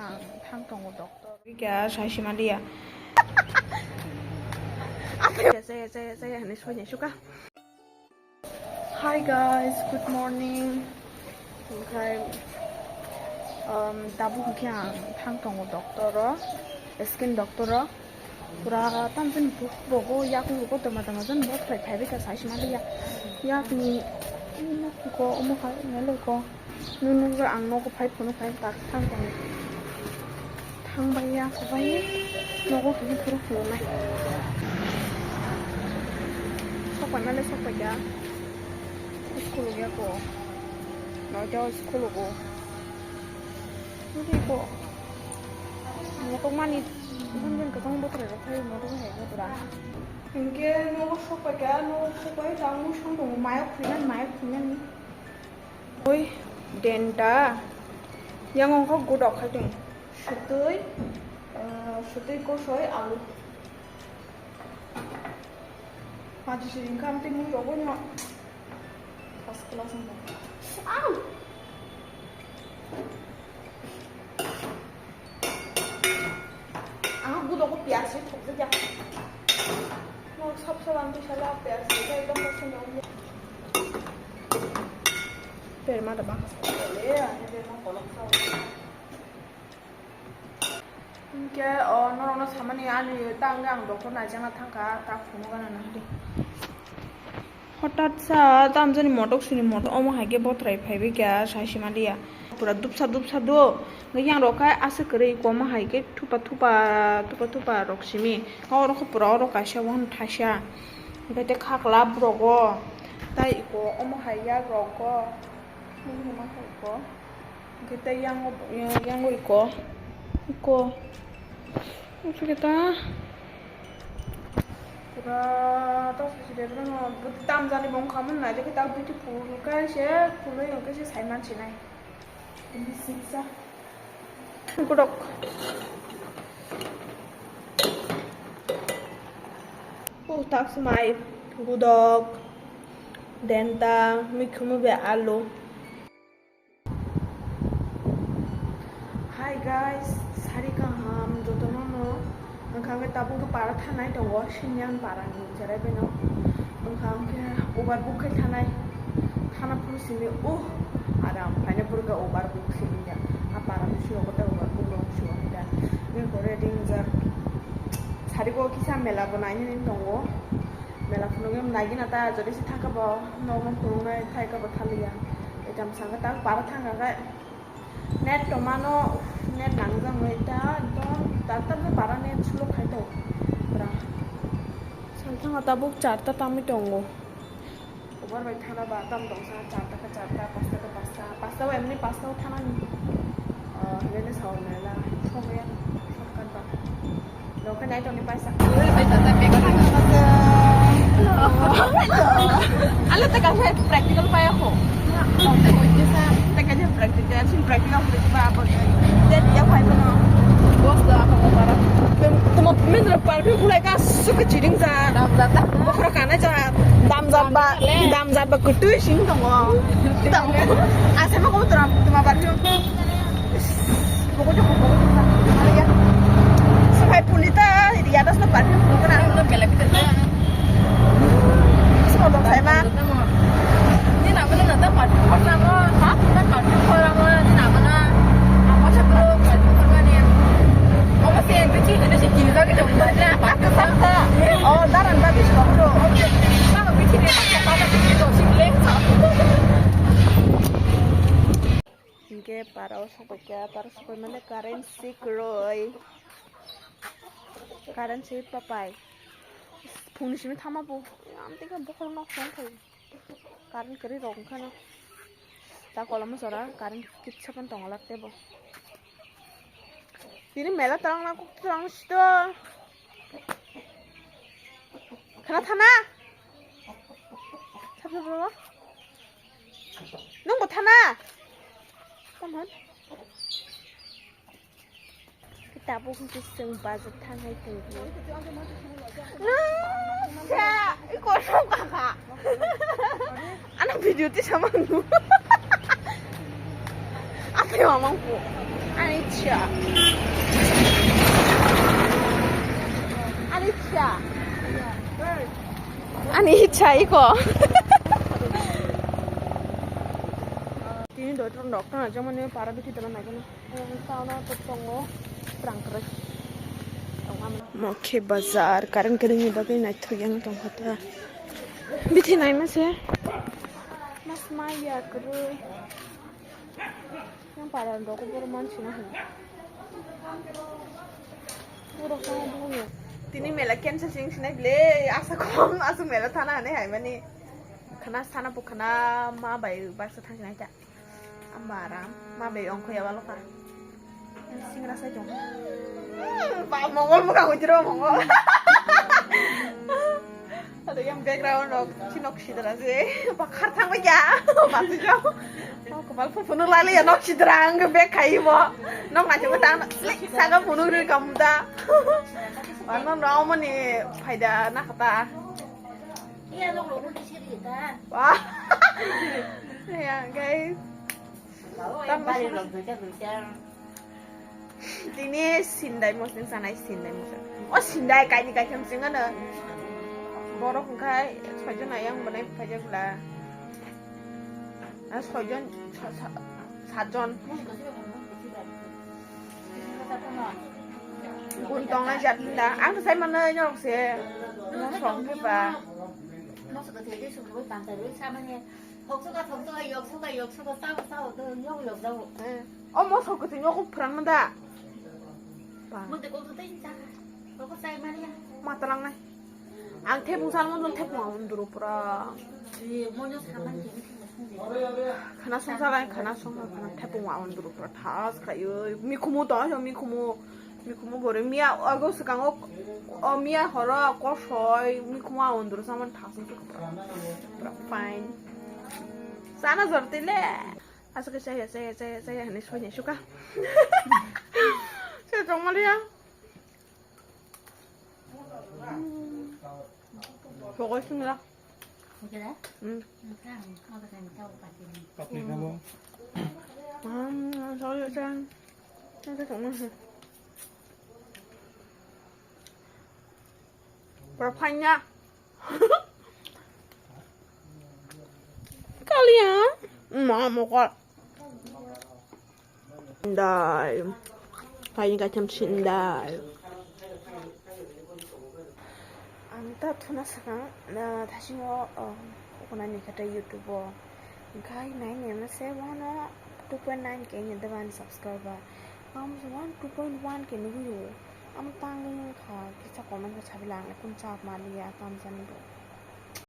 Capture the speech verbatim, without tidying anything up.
Ang thang tongo doctor. Kya sai simaliya. Jaya, jaya, jaya, jaya, hinwi soinai suka. Hi guys, good morning. Onkhe, um, tabuk hwnkhe ang thang tongo doctor o, skin doctor o. Pura tamjani buk bogo, yakung bogo, dama dama jani bok phai phai bika sai simaliya. Yakni, ko, omo khai, nalo ko. Nunu ang nogo phai phunu khai tak thang tongo. Thang bai ya, ko bai. Nogo khai phuru phunu nai. Sok pai male sok pai ya. School ya ko. Noito school go. Nudi ko. Motok mani. Gun gun kasong botra rok khai motok hai botra. Hingke nogo sok pai ya, nogo sok pai ya, ang musong tongo, mayok khuinan, mayok khuinan ni. Oi, denta. Yang ongkha godok khai tong. Sutui, eh, sutui kosoi alu. Maji siring kha amtwi mui rogo no. First class wngkha. Au! Ang gudogo piyaj se thokjak ya. No sab sab ang bisa la piyaj se ekdom bosan ya. Perma da bang. Eh, ani perma kolok sa. Hingke, o, norokno samani ani tangde ang doctor naijakna thangkha, tak phunukgana nahadi. Hotat sa tamjani motok sini motok omo hai khe botrai phaibai kha sai simaliya. Pura dupsa dupsa do. Hingke yang rok khe aswk kwrwi iko omo hai khe thupa thupa, thupa thupa rok simi. Oro khe pura oro kaisa wahon thaisa. Hingke tei khakla borok o. Tai iko omo hai yak rok o. Nini hwnma hai iko. Hingke tei yango, yango iko. Iko. Hingke ta. Pura ta sisi de, pura no, tamjani bong khamun na, jeke ta beautiful kai se, phulwi hingke se saiman sinai. Ini sisa. Gudok. Oh, tak smai. Gudok. Denta, mikhumu be alu. Hi guys, sari kaham jotono no. Wngkha hwnkhe tabuk khe para thanai tongo, siniyan para ni cherai bai no. Wngkha hwnkhe ubar buk khai thanai, thana phuru simi, uh, aram phaina phuru khe ubar buk simi ya. A para ni siro kote ubar buk rok sio hwnkhe. Nini kore ring jak. Sari bo kisa mela bo naini tongo. Mela phunukgwi naigwna ta, jodi se thangkha bo nokno phunuknai thaikha bo thaliya. Ekam sangkha ta para thangkha khe net tongmano, net nangjaknai ta ekdom tar tar khe para net slow khai tongo pura. Salthangno tabuk charta tangwi tongo. Obar bai thana ba tam tongsa charta khe charta, pasta khe pasta, pasta o emni pasta o thanani. Ah, hwnwi sao mela, somoyan shortcut ba. Nokhe nai tongni paisa. Hello. Hello. Alo, ta kang practical paya ko. Ta kang practical, sin practical ko ba abo. Dia dia pai ko. Bos da apa ko para. Tuma min ra par bi kulai ka suk chiring ja. Dam ja ta. Bokra kana ja. Dam ja ba, dam ja ba kutui sing tongo. Asa ma ko tram tuma par bi. Pokoknya pokoknya. Sampai punita, di atas no parfum pun kena. Itu belek itu. Semua dong saya mah. Ini nak mana nak parfum pun sama. Hah? Nak parfum pun sama. Ini nak mana? Apa sih bro? Parfum pun mana ya? Apa sih yang kecil ada sih kita kita buatnya. Pakai sasa. Oh, daran bagus kok bro. Kalau kecil dia pakai pakai kecil sih leh. Hingke para o sokoi kha, para sokoi mane current si kwrwi. Current si papai. Phone simi thama bo. Amtwi khe bokhorok nok song khai. Current kwrwi rok wngkha na. Ta kolom jora current kitsa phano tongo lak tebo. Tini mela tarang na kok tarang sito. Khana thana. Sabse bro. Nung bo thana. Tamhan. Tabuk hwnkhe chwng bazar thangnai tongdi. Nung sa iko song kaka. Ano video tisa mangno. Ate mamang po. Ani cha. Ani cha. Ani cha iko. Tini doi thon rok tana jamani para bithi tana nai kono. Ang tana to tongo. Prang kre. Mokhe bazar, karan kering ni bagwi naithok yang tongkha ta. Bithi nai ma se. Mas ma ya kru. Yang para rok bor man sina hwn. Borok tana bhumi. Tini mela cancel sing sinai ble, asa kom, asa mela thana hane hai mani. Khana sana bo khana ma bai baksa thang sinai ta. Amba aram, ma bai ongkho ya balo kha. Singra sai jong. Hmm, ba mongol buka hujro mongol. Ado yang background rok si nok sidra je. Ba khar thang bai ya. Ba tu jong. Oh, kopal phu phunu lali ya nok sidra ang bag khai mo. Nok na chuma tang slik saga phunu ri kam da. Ano no mani phaida na khata. Iya nok lo ni siri ta. Wah. Ya guys. Tamo bali sama log duita duita. Tini sindai mosning sanai sindai mosning. O sindai kaini kaikam sing ano. Borok hwnkhe soijon ayang bonai phaijak bla. Ah, soijon, sa-, sa-, satjon. Gun tongnai jat da. Ang to sai mano norok se. Mosok hwnkhe ba. Thoksoka, thoksoka, yoksoka, yoksoka, sao, sao, to yok, yok, jao. Eh. O mosok kwthwi nogo phwrang da. Ba. Mo de kok to tei chaka. Kok sai mani ya. Ma talang nai. Ang thepung sal mo thepung ang duru pura. Ye, mo nyo saman ke. Khana song sal ang khana song khana thepung ang duru pura thas khayo. Mi khumu to, mi khumu. Mikhumu bore miya ogo swkango, o miya horo kosoi mikhumu a ondoro samani thasing khe pura fine. Sana jor tile. Aswk khe chaya, chaya, chaya, chaya hinwi soinai suka. Se chongmaliya. Pokoi singla. Oke dah. Hmm. Oke, oke, oke, oke. Kapli nabo. Hmm, sorry, sorry. Sorry, sorry. Pura fine ya. Kalian? Ma, mokol. Dai. Paling kacam sindai. Ang ta thuna sakang na thasingo, um, ukuna ni kata YouTube o. Gai nai ni ma se wano two point nine K ni devan subscriber. Ang so one two point one K ni hu. Ang tang ni kha kisa comment ko sabi lang kun chap mali ya tam jan do.